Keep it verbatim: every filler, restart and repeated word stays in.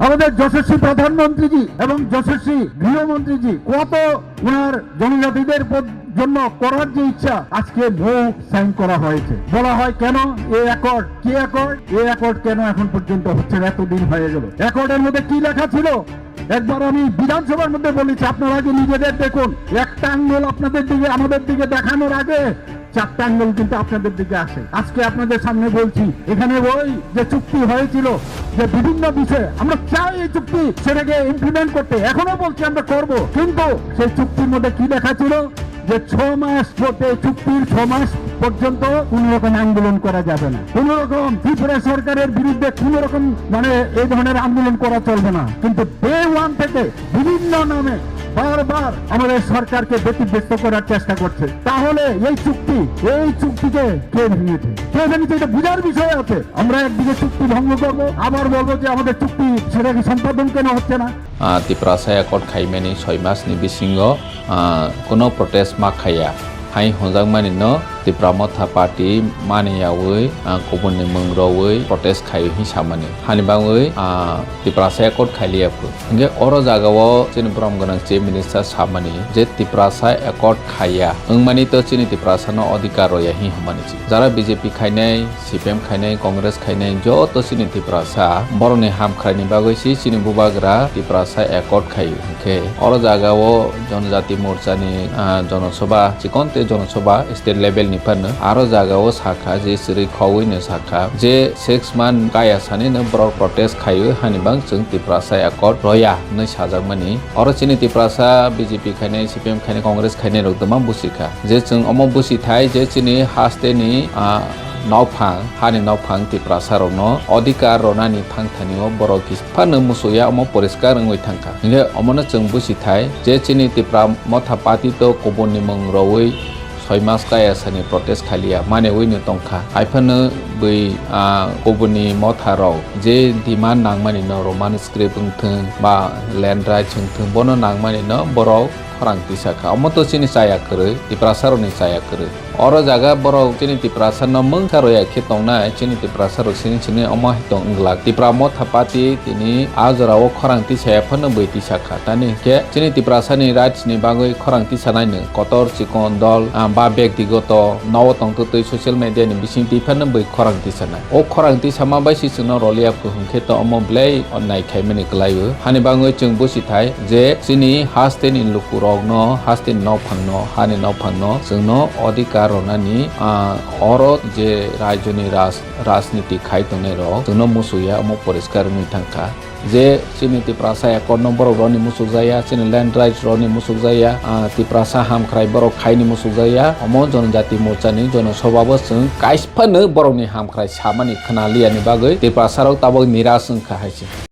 আমাদের যশস্বী প্রধানমন্ত্রীজি এবং যশস্বী গৃহমন্ত্রীজি কত ওনার জনজাতিদের পর-, জন্য করার যে ইচ্ছা, আজকে মৌ সাইন করা হয়েছে। বলা হয়, "কেন এই অ্যাকর্ড? কি অ্যাকর্ড? এই অ্যাকর্ড কেন এখন পর্যন্ত হচ্ছে না? এতদিন হয়ে গেল।" অ্যাকর্ডের মধ্যে কি লেখা ছিল? একবার আমি বিধানসভার মধ্যে বলেছি, আপনারা আগে নিজেদের দেখুন, একটা আঙ্গুল আপনাদের দিকে, আমাদের দিকে দেখানোর আগে চারটা আঙ্গুল কিন্তু আপনাদের দিকে আসে। আজকে আপনাদের সামনে বলছি, এখানে ওই যে চুক্তি হয়েছিল, যে বিভিন্ন বিষয়ে আমরা চাই এই চুক্তি, সেটাকে ইমপ্লিমেন্ট করতে, এখনো বলছি আমরা করব, কিন্তু সেই চুক্তির মধ্যে কি লেখা ছিল যে ছ মাস পর্যন্ত, চুক্তির ছ মাস পর্যন্ত কোনো রকম আন্দোলন করা যাবে না, কোনো রকম ত্রিপুরা সরকারের বিরুদ্ধে কোনো রকম, মানে, এই ধরনের আন্দোলন করা চলবে না। কিন্তু ডে ওয়ান থেকে বিভিন্ন নামে বারবার আমাদের সরকারকে ব্যতিব্যস্ত করার চেষ্টা করছে। তাহলে এই চুক্তি, এই চুক্তিকে কে ভেঙেছে? কে ভেঙেছে, এটা বোঝার বিষয় আছে। আমরা একদিকে চুক্তি ভঙ্গ করব, আবার বলবো যে আমাদের চুক্তি, সেটা কি সম্পাদন কেন হচ্ছে না? Ah, Tiprasa Accord khaimani soi masni bisingo, ah, kuno protest ma khaiya. Hai hwnjakmani no Tipra Motha Party maniyawi, ah, kubunni mwng rowi protest khaio hin samani. Hani bagwi, ah, Tiprasa Accord khailiya phu. Hingke oro jagao chini borom gwnang Chief Minister samani je Tiprasa Accord khaiya. Wngmani to chini Tiprasa no adhikar roya hin hwnmani chi. Jara B J P khainai, C P M khainai, Congress khainai, joto chini Tiprasa borokni hamkhraini bagwi si chini bubagra Tiprasa Accord khaio. Hingke oro jagao Jonojati Morchani, ah, Jonosobha, chikon te Jonosobha state level ni phano aro jagao sakha je chwrwi khogwi no sakha je six month kaya sani no borok protest khaio, hani bang chwng Tiprasa Accord roya hinwi sajakmani. Oro chini Tiprasa B J P khainai, C P M khainai, Congress khainai rok dwma busi kha. Je chwng omo busi thai je chini haste ni, ah, nokphang, hani nokphang Tiprasa rokno adhikar ronani thang thani o borok kis-, phano musuya omo poriskar wngwi thang kha. Hingke omono chwng busi thai je chini Tipra Motha Party to kubunni mwng rowi soi mas kaya sani protest khailia mane wino tongkha. Haiphano bui, ah, kubuni motha rok je demand nangmani no Roman script wngthwng ba land rights wngthwng, bono nangmani no borok khorang tisa kha. Omo to chini chaya kwrwi, Tiprasa rokni chaya kwrwi. Oro jaga borok chini Tiprasa no mungsa roya khe tongnai, chini Tiprasa rok sini sini omo hai tong wngla. Tipra Motha Party tini a jora o khorang tisa ya phano bui tisa kha. Tani hwnkhe chini Tiprasa ni rights ni bagwi khorang tisanai no kotor chikon dol, ah, ba bektigoto nogo tongtwtwi social media ni bising twi phano bui khorang tisanai. O khorang tisama bai si chwngno rolia phuru hwnkhe to omo belai onnai khaimani kwlaio. Hani bagwi chwng busi thai je chini haste ni lukurokno, haste ni nokphangno, hani nokphangno chwngno adhikar ronani, ah, oro je rajyoni raj-, rajniti khai tongnai rok chwngno musuya omo poriskar wngwi thangkha. Je chini Tiprasa Accord no borok rokni muchukjaya, chini land rights rokni muchukjaya, ah, Tiprasa hamkhrai borok khaini muchukjaya, omo Jonojati Morcha ni Jonosobha bo chwng kaisa phano borokni hamkhrai samani khwnaliya ni bagwi Tiprasa rok tabok niras wngkha hai se.